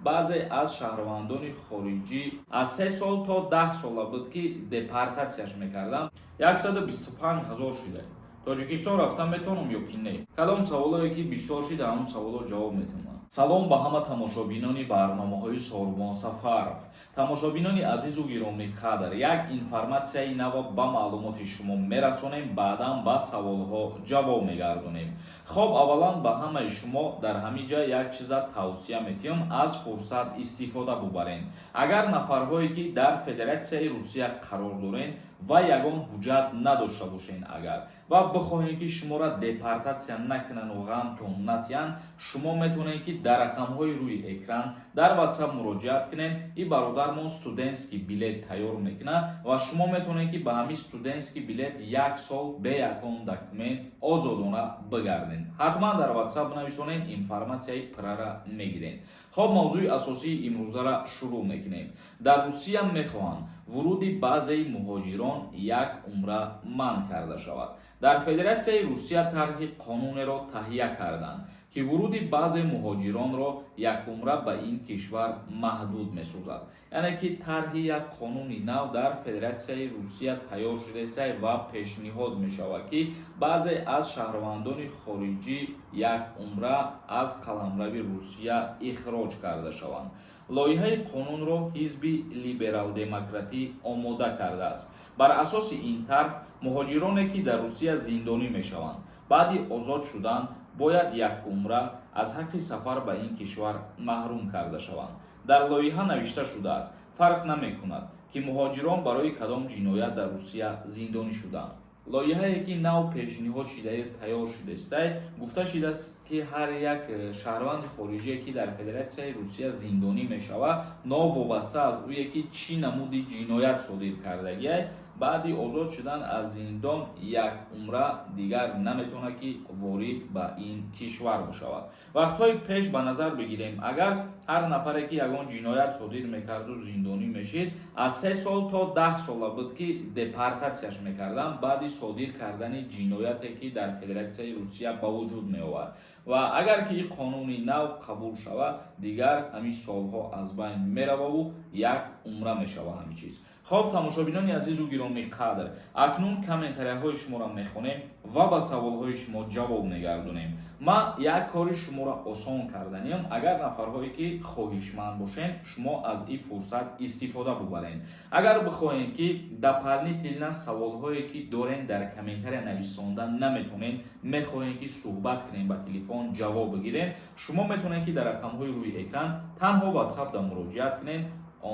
Баъзе аз шаҳрвандони хориҷӣ аз 3 сол то 10 сола буд, ки депортатсияш мекарданд, 125 ҳазор шуда. Тоҷикистон рафта метавонам ё ки не? Кадом саволое ки бисёр шида, ҳамон саволо ҷавоб метавонам. Салом ба ҳама тамошобинони барномаҳои Сорбон Сафаров. Тамошобинони азизу гиромиқадр, як информатсияи нава ба маълумоти шумо мерасонем, баъдан ба саволҳо ҷавоб мегардонем. Хоб, аввалан ба ҳамаи шумо дар ҳамин ҷа як чиза тавсия метиҳам: аз фурсат истифода бубарен. Агар нафарҳое ки дар Федератсияи Русия қарор дорен ва ягон ҳуҷҷат надошта бошен, агар ва бихоҳем, ки шуморо депортатсия накунану ғамтон натиҳанд, шумо метавонед, ки дар рақамҳои рӯи экран дар WhatsApp муроҷиат кунед. И бародармон студентский билет тайёр мекунад ва шумо метавонед, ки ба ҳамин студентский билет як сол бе ягон документ озодона бигардед. Ҳатман дар WhatsApp бинависонед, информатсияи пуррара мегиред. Хоб, мавзӯи асосии имрӯзара шурӯъ мекунем. Дар Русия мехоҳанд, вуруди баъзеи муҳоҷирон як умра манъ карда шавад. Дар Федератсияи Русия тарҳи қонунеро таҳия карданд, ки вуруди баъзе муҳоҷиронро якумра ба ин кишвар маҳдуд месозад. Яъне ки тарҳи як қонуни нав дар Федератсияи Русия тайёр шудааст ва пешниҳод мешавад, ки баъзе аз шаҳрвандони хориҷӣ як умра аз қаламрави Русия ихроҷ карда шаванд. Лоиҳаи қонунро ҳизби Либерал-демократӣ омода кардааст. Бар асоси ин тарҳ, муҳоҷироне ки дар Русия зиндонӣ мешаванд, баъди озод шудан бояд якумра аз ҳаққи сафар ба ин кишвар маҳрум карда шаванд. Дар лоиҳа навишта шудааст: фарқ намекунад, ки муҳоҷирон барои кадом ҷиноят дар Русия зиндонӣ шуданд. Лоиҳае ки нав пешниҳод шидаи тайёр шудааст, гуфта шудааст, ки ҳар як шаҳрванди хориҷие ки дар Федератсияи Русия зиндонӣ мешавад, новобаста аз ӯе ки чӣ намуди ҷиноят содир кардагиай, баъди озод шудан аз зиндон як умра дигар наметавонад, ки ворид ба ин кишвар бишавад. Вақтҳои пеш ба назар бигирем, агар ҳар нафаре ки ягон ҷиноят содир мекарду зиндонӣ мешид, аз 3 сол то 10 сола буд, ки депортатсияш мекарданд баъди содир кардани ҷинояте ки дар Федератсияи Русия ба вуҷуд меовард. Ва агар ки ин қонуни нав қабул шавад, дигар ҳамин солҳо аз байн мерававу як умра мешавад ҳамин чиз. Хоб, тамошобинони азизу гиромиқадр, акнун комментарияҳои шуморо мехонем ва ба саволҳои шумо ҷавоб мегардонем. Ман як кори шуморо осон карданиям. Агар нафарҳое ки хоҳишманд бошен, шумо аз ин фурсат истифода бубаред. Агар бихоҳем, ки дополнительно саволҳое ки дорен, дар комментария нависонда наметонен, мехоҳем, ки суҳбат кунем, ба телефон ҷавоб бигирем, шумо метавонед, ки дар рақамҳои рӯи экран танҳо WhatsApp да муроҷиат кунед.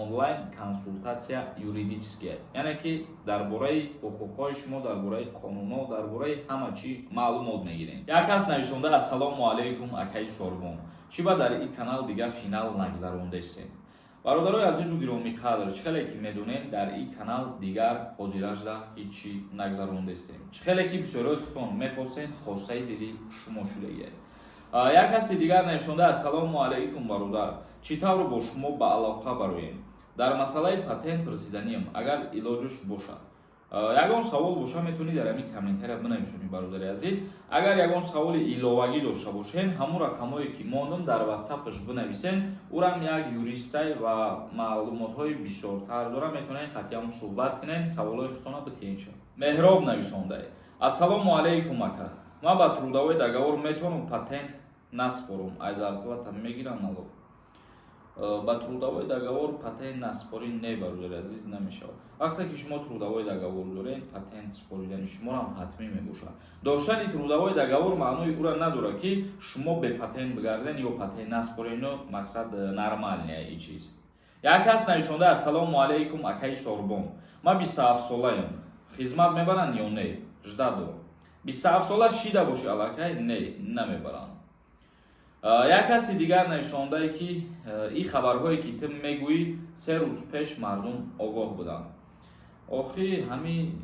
Онлайн консультация юридическая, яъне ки дар бораи ҳуқуқҳои шумо, дар бораи қонунҳо, дар бораи ҳама чӣ маълумот мегирем. Як кас нависонда: «Ассалому алайкум, акаи Сорбон, чӣ ба дар ин канал дигар финал нагзарондестем?» Бародарои азизу гиромиқадр, чӣ хеле ки медонем, дар ин канал дигар ҳозиражда ҳеҷ чӣ нагзарондестем. Чӣ хеле ки бисёриҳои худтон мехостем, хостаи дили шумо шудагиад. Як каси дигар нависонда: «Ассалому алайкум, бародар, чӣ тавр бо шумо ба алоқа бароем? Дар масъалаи патент пурсиданиям, агар илоҷаш бошад». Ягон савол боша, метавонӣ дар ҳамин комментария бинависонӣ, бародари азиз. Агар ягон саволи иловагӣ дошта бошен, ҳамун рақамҳое ки мондам, дар ватсапаш бинависен. Урам як юристай ва маълумотҳои бисёртар дора, метавонед қатъиам суҳбат кунен, саволҳои худтона битиҳенша. Меҳроб нависондай: «Ассалому алайкум, ака, ман ба трудовой договор метавонам патент наспорум? Ай зарплата мегирам налог?» Ба трудовой договор патент наспорӣ, не, бародари азиз, намешавад. Вақте ки шумо трудовой договор доред, патент споридани шумоам ҳатмӣ мебошад. Доштани трудовой договор маънои ӯра надорад, ки шумо бепатент бигарден ё патент наспорен, мақсад нормальная и чиз. Як кас нависонда: «Ассалому алайкум, акаи Сорбон, ман 27 солаям, хизмат мебаранд ё не? Жда дорам». 27 сола шида боши аллакай, не, намебаранд. Як каси дигар нависондае, ки ин хабарҳое ки ту мегӯӣ, 3 рӯз пеш мардум огоҳ буданд. Охи ҳамин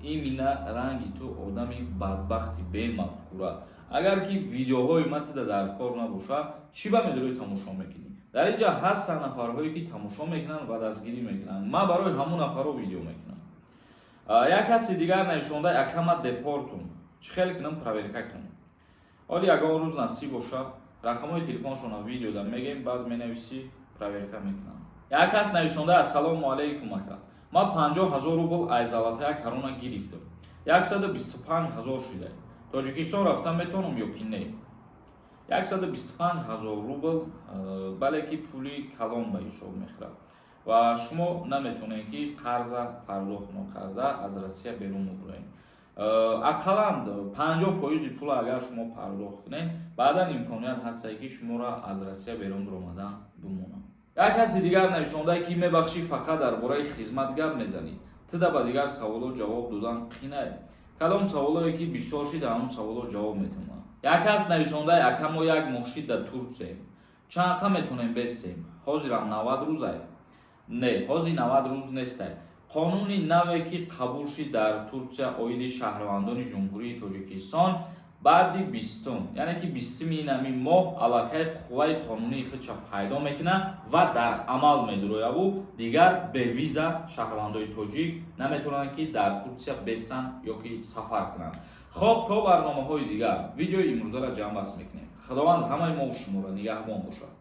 имина ранги ту одами бадбахти бемафкура. Агар ки видеоҳои ма тида дар кор набошад, чӣ ба медорӣ тамошо мекунӣ? Дар инҷа ҳастанд нафарҳое ки тамошо мекунанд ва дастгирӣ мекунанд. Ман барои ҳамун нафарҳо видео мекунам. Як каси дигар нависонда: «Акама, депортум, чӣ хел кунам, проверка кунам?» Ҳоли ягон рӯз насиб боша. Рақамҳои телефоншона видеода мегем, баъд менависӣ, проверка мекунам. Як кас нависонда: «Ассалому алайкум, ака, ман 50 000 рубл аз Золотая Корона гирифтам, 125 000 шуда, Тоҷикистон рафта метавонам ё ки не?» 125 000 рубл, бале, ки пули калон ба ҳисоб мехӯрад ва шумо наметавонед, ки қарза пардохт нокарда аз Россия берун мебуроед. Ақаллан 50 фоизи пула агар шумо пардохт кунед, баъдан имконият ҳастае, ки шуморо аз Россия берун биромадан бимонад. Як каси дигар нависондае, ки мебахшӣ, фақат дар бораи хизмат гап мезанӣ, туда ба дигар саволот ҷавоб додан қинае. Кадом саволое ки бисёр шид, ҳамон саволот ҷавоб метавонад. Як кас нависондае: «Ака, мо як моҳ шид дар Турсияем, чанд қа метавонем бестем? Ҳозирам 90 рӯзае?» Не, ҳозир 90 рӯз нестай. Қонуни наве ки қабул шид дар Турсия оиди шаҳрвандони Ҷумҳурии Тоҷикистон, баъди 20-ум, яъне ки 20-уми инами моҳ аллакай қувваи қонунии худша пайдо мекунад ва дар амал медурояву дигар бевиза шаҳрвандои тоҷик наметавонанд, ки дар Турсия бестанд ё ки сафар кунанд. Хоб, то барномаҳои дигар видеои имрӯзаро ҷамъбаст мекунем. Худованд ҳамаи мову шуморо нигаҳбон бошад.